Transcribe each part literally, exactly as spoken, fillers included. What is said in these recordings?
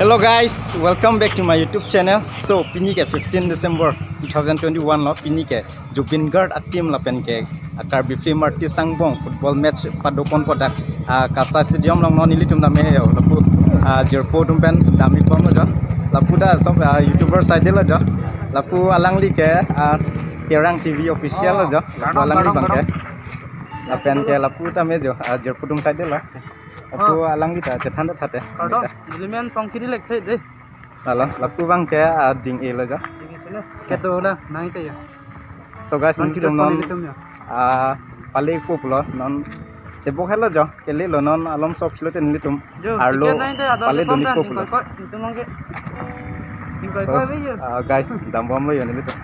Hello guys, welcome back to my YouTube channel. So pini ke fifteen December two thousand twenty-one lo, pini ke Zubeen Garg a-team lapen ke, ah, Karbi film artist angbong football match padoponpo dak, ah, Kasai Stadium along. Non nelitum dam-e yo, lapu, ah, jirpo atum pen dam-ikbomlo jo. Lapu ta sob, ah, YouTuber saidelo jo. Lapu alangli ke, ah, Terang T V official lo jo. Lapu alangli abang ke. Lapen ke lapu ta me jo, ah, jirpo atum saidelo. Lapu alangli ta chethan ta thate. Kardom, neli men Songkiri Lekthe dei. Lalo, lapu abang ke, ah, ding-elo jo. Kedo la, nang ite ya. So guys, nelitum non, ah, pale-ikpo pulo, non tebok helo jo, kelelo non alomso aphi lote nelitum arlo pale dun-ikpo pulo. So, ah, guys, dambomlo yo nelitum.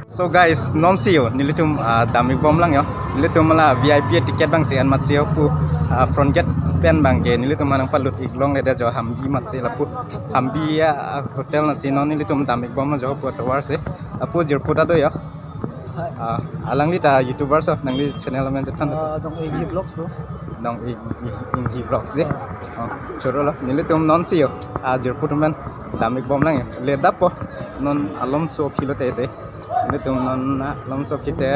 So guys, nonsi yo, nelitum, ah, dam-ikbomlang yo. Nelitum la V I P ticket abangsi an matsi yo pu, ah, front gate pen abang ke nelitum nangpalut iklongledet jo, Hampi matsi lapu. Hampi, ah, hotel nasi non nelitum dam-ikbomlo jo pu tovar si. Lapu jirpo ta do yo. Ah, alangli ta YouTuber so, nangli channel amen chethan. Ah, Dong Inghi Vlogs bro. Dong Ing-, Ing-, Inghi Vlogs dei. Oh, choro lo. Nelitum nonsi yo, ah, jirpo atum pen dam-ikbomlang yo. Ledappo. Non alomso aphi lote dei. Nelitum non alomso aphi te,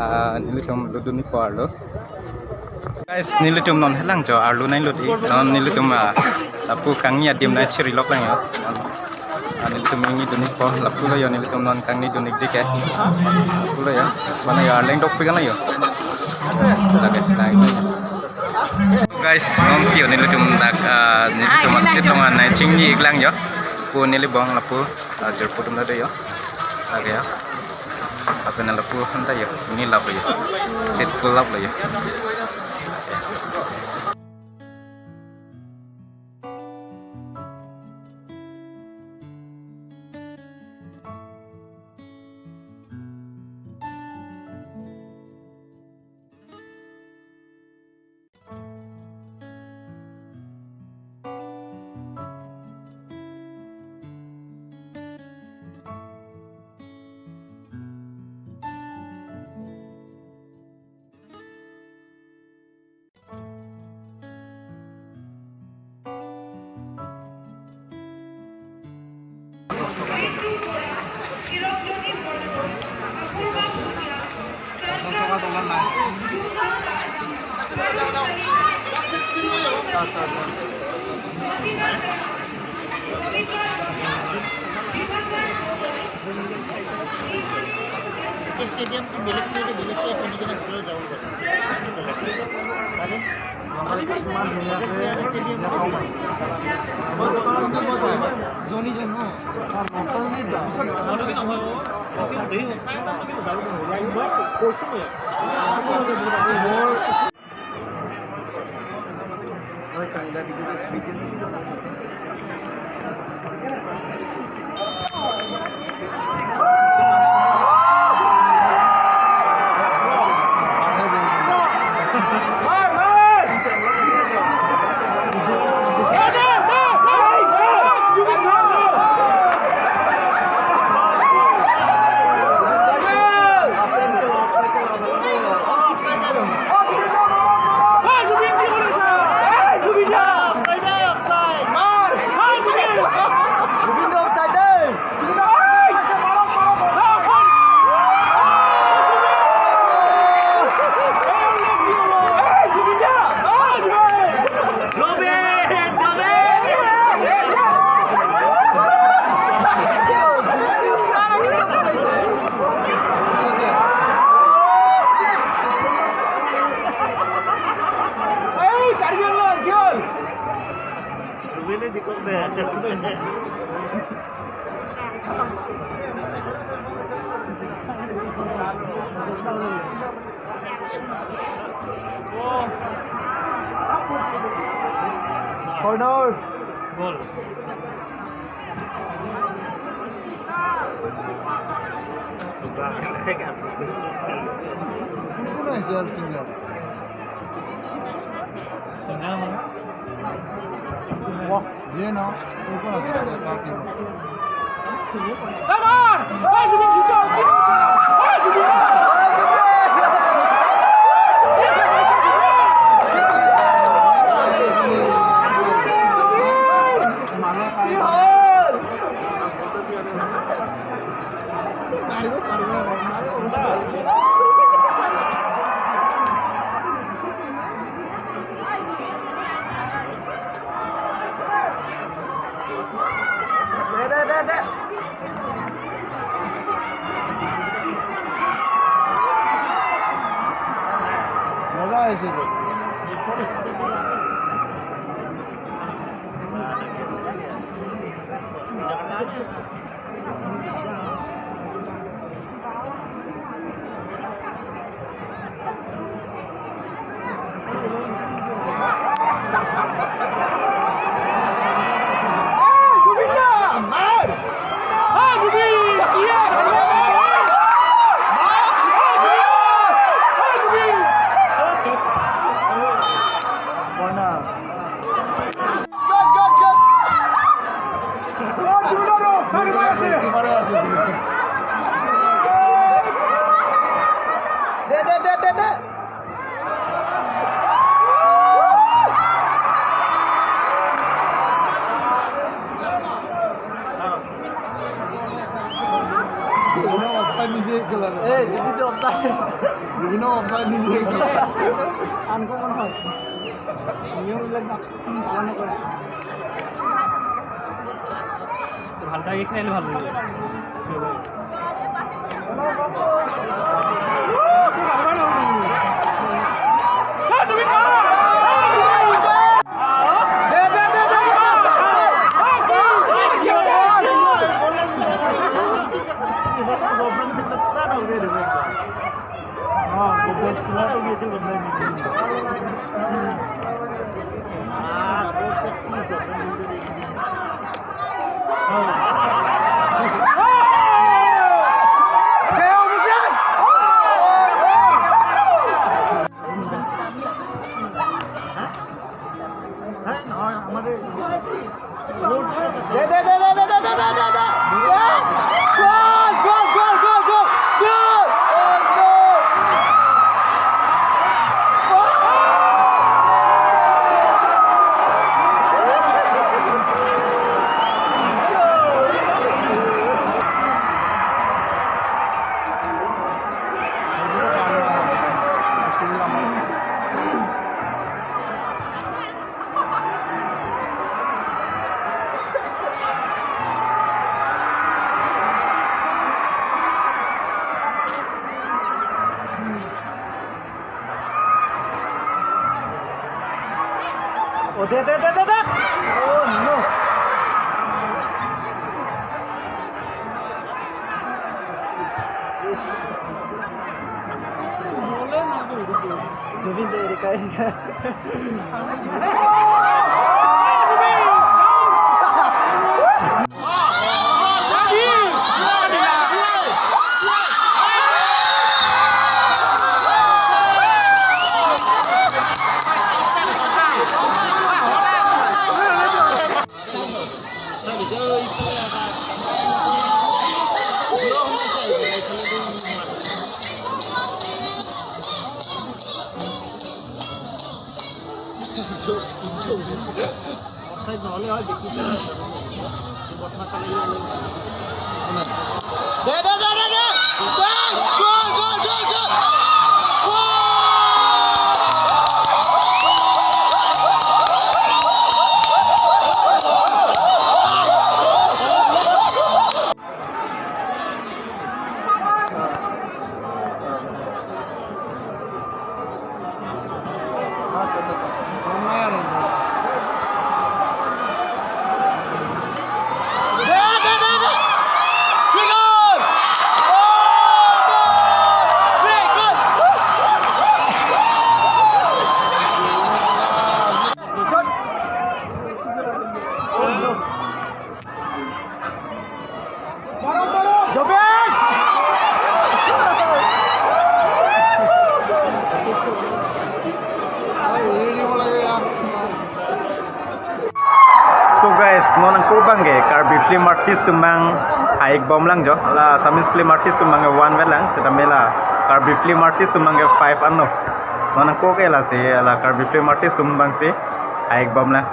ah, nelitum luduni po arlo. Guys, nelitum non helang jo arlo nanglut-ik. Non nelitum, ah, lapu kangni adim nangchiri loklang yo. Ah, nelitum ingni dun-ikpo, lapulo yo nelitum non kangni dun-ikji ke. Lapulo yo. Mane yo arleng dokpik an yo. Lake, lake. So guys, nonsi yo nelitum dak, ah, nelitum masjid along nangchingni-iklang yo. Pu neli bong lapu, ah, jirpo atum ta do yo. Lake yo. Lapen lapu han ta yo, neli lap yo. Seat full lap lo yo. Stadium to বেলেগ side, বেলেগ side, এখন দিকে না ঘুরে যাওয়া যায়। তাহলে আমরা কিমান ধুনীয়াকে জনি জন, ন? Corner. Goal. কোন আহিছে আৰু singer? Singer মানে? বাহ, যিয়ে নহওক, কোন কোন আছে? Dek, dek, dek, dek. Rubina offside nije kelar. Eh, jadi itu offside. Rubina offside nije kelar. Angkong mana? Ini udah nak, mana kau? তো ভাল লাগে, খেলে ভাল লাগে। দে, দে, দে, দে। গল, গল, গল, গল, গল। গল! Oh, no! Oh, dek, dek, dek, dek, dek. Oh, no. Ish. Jubin dek, dek, dek. They, they, they, they, they. They, gall, gall, gall, gall. Jobin! So guys, non nangkok abang ke Karbi film artist atum abang ha-ik bomlang jo. La Assamese film artist atum abang ke one vet lang, seta mela Karbi film artist atum abang ke five anlo. Non nangkok ke lasi la Karbi film artist atum abang si ha-ik bomlang.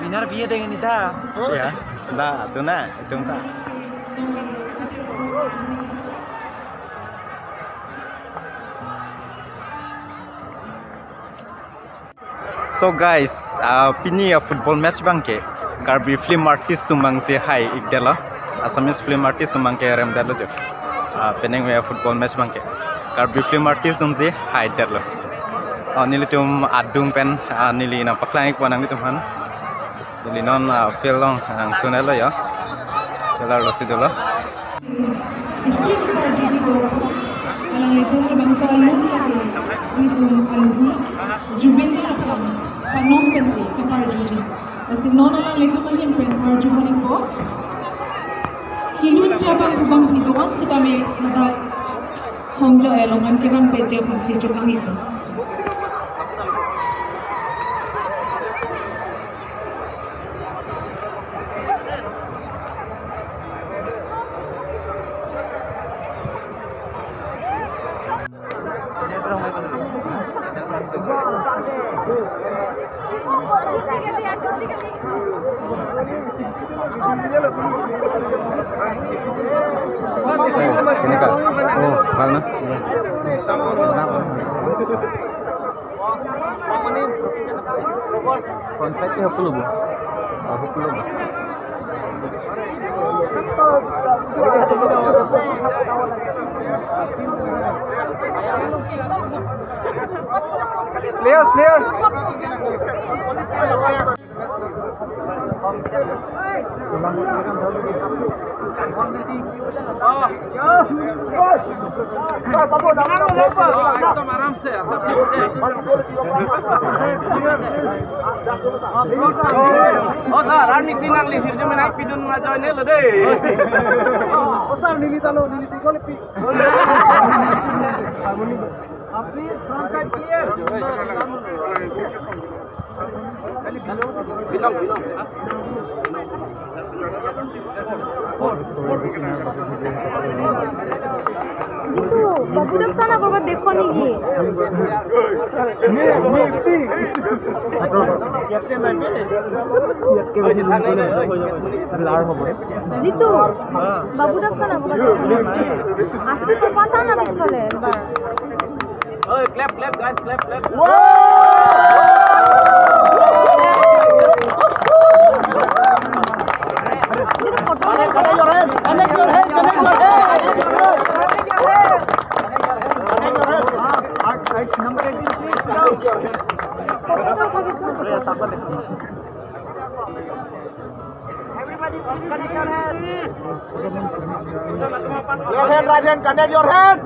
Nar biye deng ini ta. Ya, da, tuna, itum ta. So guys, uh, pini a-football match abangke Karbi film artist atum abangsi hai-ikdetlo. Assamese film artist atum abangke remdetlo jo. Uh, penang a-football match abangke Karbi film artist atumsi hai-ikdetlo. Uh, nelitum adung pen, uh, neli nangpaklang-ikpo nanglitum aphan. Neli non, uh, field along nangsun-etlo jo. Field arlosi dolo. Juvenile aphan panon pensi keparjuji. Lasi non alanglitum ahin pen arju pon-ikpo. Kelun jabang kubang phi do-an sitame ladak hongja along an kevang peje aphansi chokang-ikpo. কেনেকা? অ, ভাল না? পঞ্চায়তে সকলো হ'ব। অ, সকলো হ'ব। Players, players. একদম আরামসে, আশা করি। O sir, arnisi nangli hirjume nangpidun ma join-etlo dei. O sir, neli talo, neli si kolipi. Apni front side clear. Jitu, babu dak sana korbat dekho niki? Jitu, babu dak sana korbat dekho niki? Asi to pasa na biskole, bar. Oi, clap, clap, guys, clap, clap. Connect, connect your hand, connect your hand, connect your hand. Connect your hand. Number eighteen, please, sit down. Everybody, please connect your hand. Left hand, right hand, connect your hand.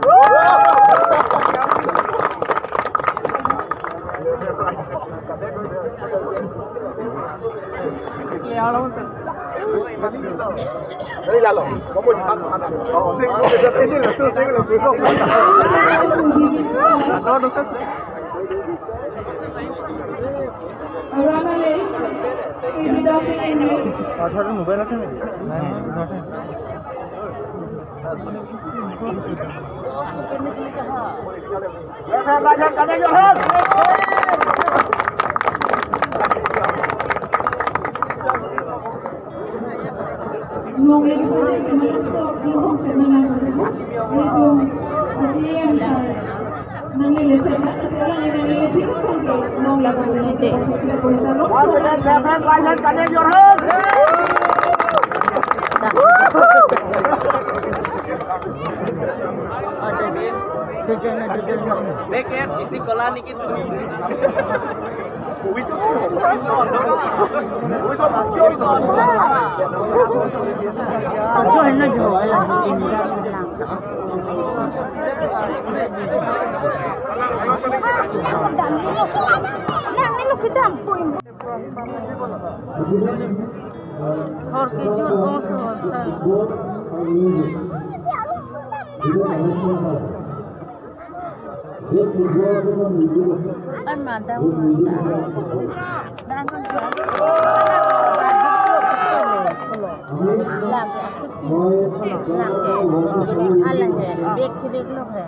Hey, lalo, kamu di sana, mana? Oh, ini, ini, ini, ini. Left hand, right hand, connect your hand. Once again, left hand, right hand, connect your hand. Back hand, isi kola niki tumi. Hor kejut bongso hostel. An madam. Lake asopi. Lake. Hala he. Bag chibag lo he.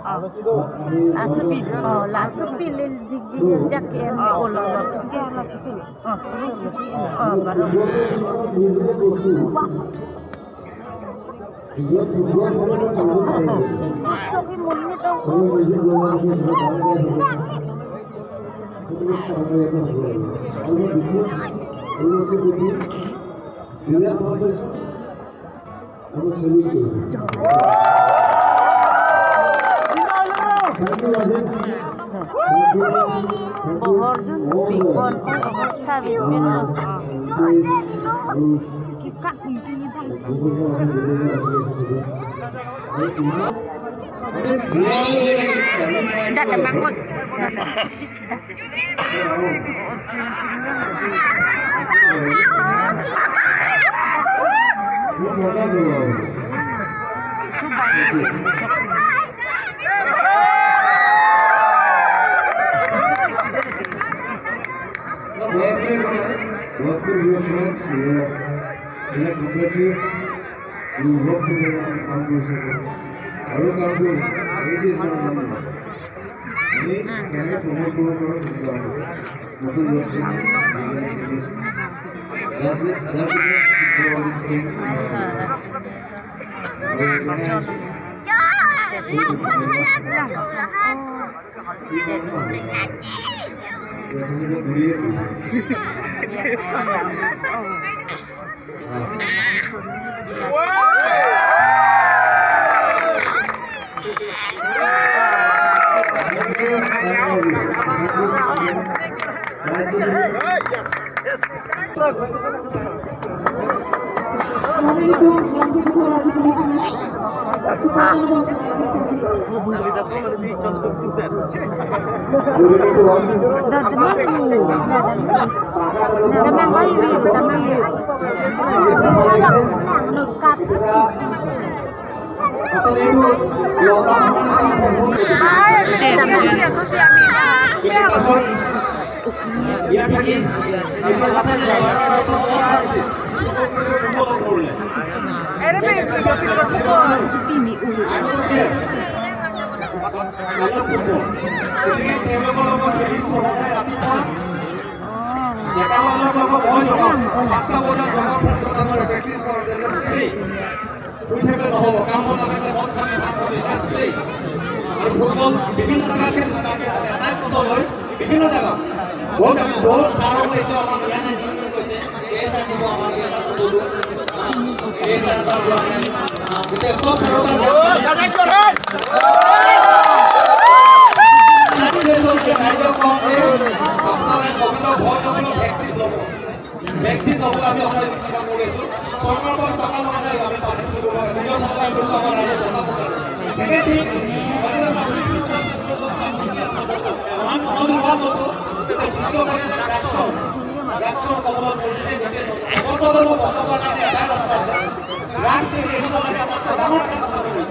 Asopi. Oh, la asopi le jik jik jak ke em he. Oh, lo, lo, kisi, lo, kisi. Oh, kisi, kisi. Oh, baru. Choki mun ni to. Bohor jun pik bon oi obostha bi pin. Kikat ni pin ni dai. Dak tembang oi. Dak, dak. Is dak. Welcome, welcome, your friends. We are, we are compatriots. We work together and come closer. আৰু কামটো এই যে আমি কেনেকে প্ৰমোট কৰিব পাৰোঁ, সেইটো আমাৰ নতুন work. That's it, that's it. শুই থাকিলে নহ'ব, কাম বন নাথাকিলে মন খালি ভাত খাবি, ৰাস্তাই। আৰু ফুটবল বিভিন্ন জেগাত খেলি থাকে, এটাই ফটো লৈ বিভিন্ন জেগাত। বহুত, বহুত ছাৰসকলে এতিয়া আমাক দিয়া নাই, কৈছে, এই ছাৰ দিব, আমাৰ এই ছাৰ দিব। এই ছাৰ এটা লোৱা নাই। গোটেই চব ছাৰৰ তাত ভেকচিন ল'ব। ভেকচিন ল'ব আমি অকলে কিবা কৰি আছো। চৰকাৰৰ পৰা টকা লোৱা নাই, আমি পাতিছো, নিজৰ ভাষা আমি চৰকাৰ ৰাইজে কথা পাতিছো। ছেকেণ্ডলি, আমি সকলো লোৱা মতো, এতিয়া শিক্ষকসকলে ড্ৰাগছৰ, ড্ৰাগছৰ কবলত পৰিছে, গতিকে বৰ্তমানো বচাবৰ কাৰণে এটা ৰাস্তা আছে। ড্ৰাগছ এৰি দিব লাগে, আমাৰ ডাঙৰ কাম কৰিব লাগে।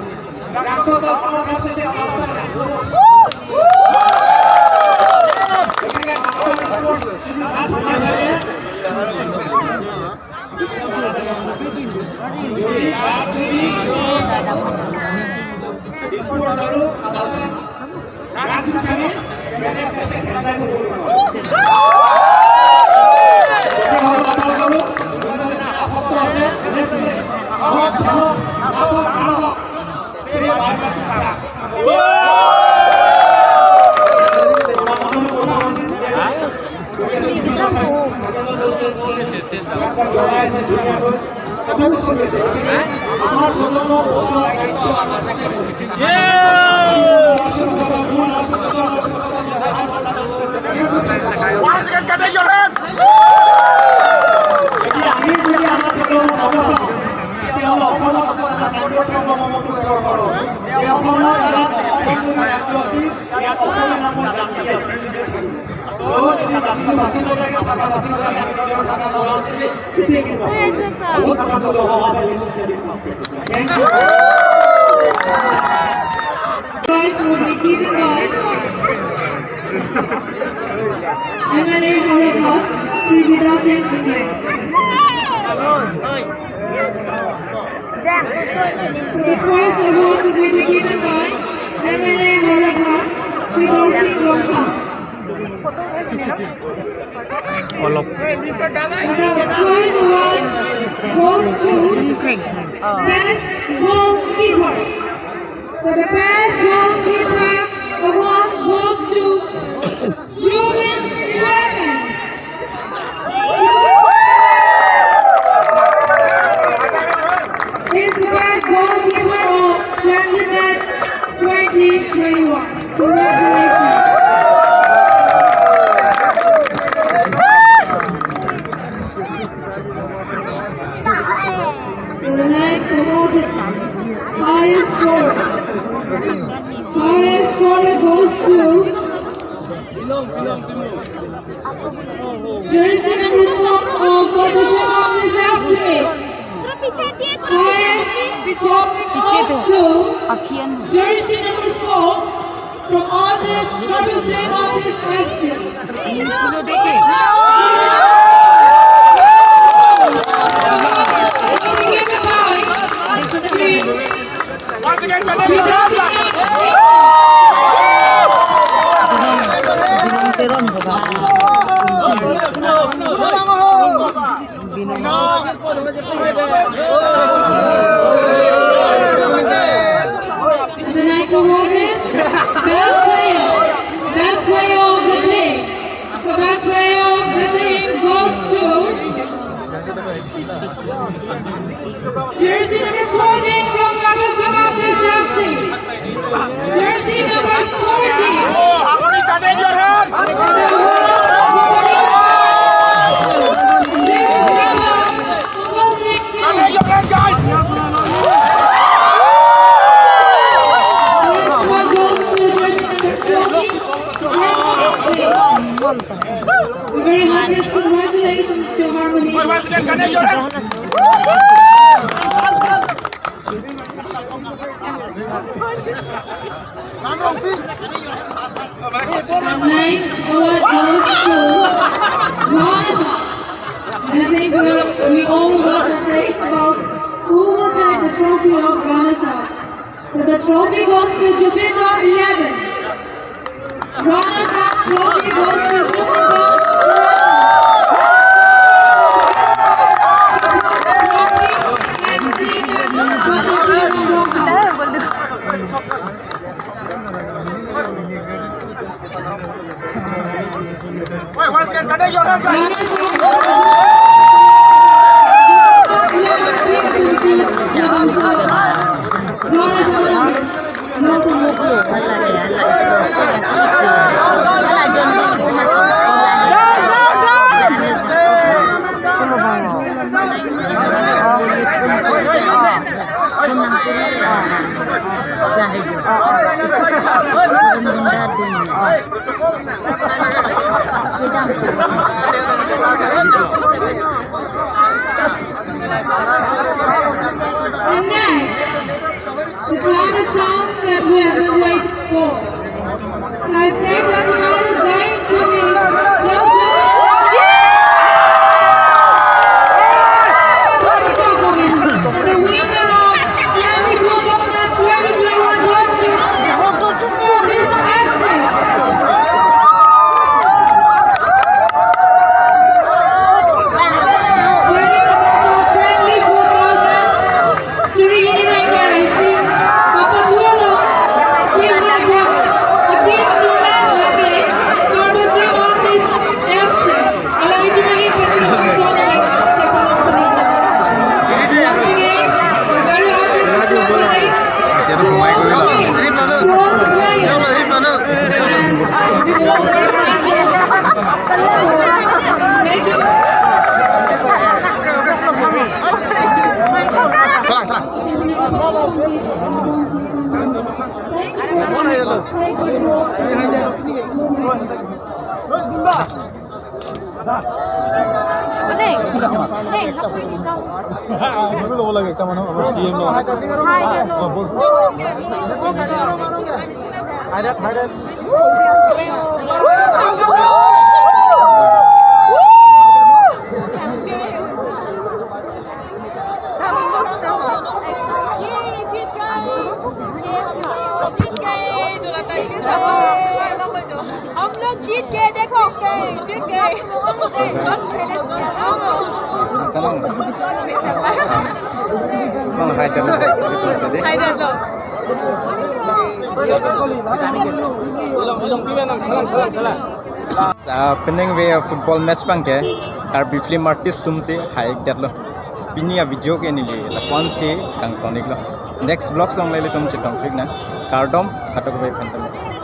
Prize will be given by M L A Howraghat, Sri Bidya Sing Engleng. The first award to be given by M L A Howraghat, Shri Dorsing Rongphar. Olop. The first award goes to best goalkeeper. So the best goalkeeper award goes to Juvin Eleven. Is the best goalkeeper of friendly match twenty twenty-one. Congratulations. So the next award, highest score. Highest score goes to jersey number four of Bogota Disaster. Highest score goes to jersey number four from artist, Karbi Film Artist Action. Once again, the next award is best player, best player of the day. So best player of the day goes to jersey number fourteen from Karbi Film Artist Action. Jersey number fourteen. Very much, congratulations to Harmony. Next award goes to Ganesh. And I think we're, we all got to think about who will take the trophy of Ganesh. So the trophy goes to Jupiter eleven. Runners up trophy goes to Jupiter eleven. Wait, once again, can I your hand, guys? And next, the time has come that we have been waiting for. I say that time is very coming. Welcome. The winner of Classic Football Match twenty twenty-one goes to Miss Absent. जीत गए, जो लता जी ने सब हम लोग जीत गए, देखो, जीत गए। Song hai dalo. Hai dalo. Sa penang ave football match abang ke Karbi film artist atum si hai detlo. Pini a video ke neli lapu-an si kangton-iklo. Next vlog along le ilitum chetong trik nang. Kardom, kadokave aphan tame.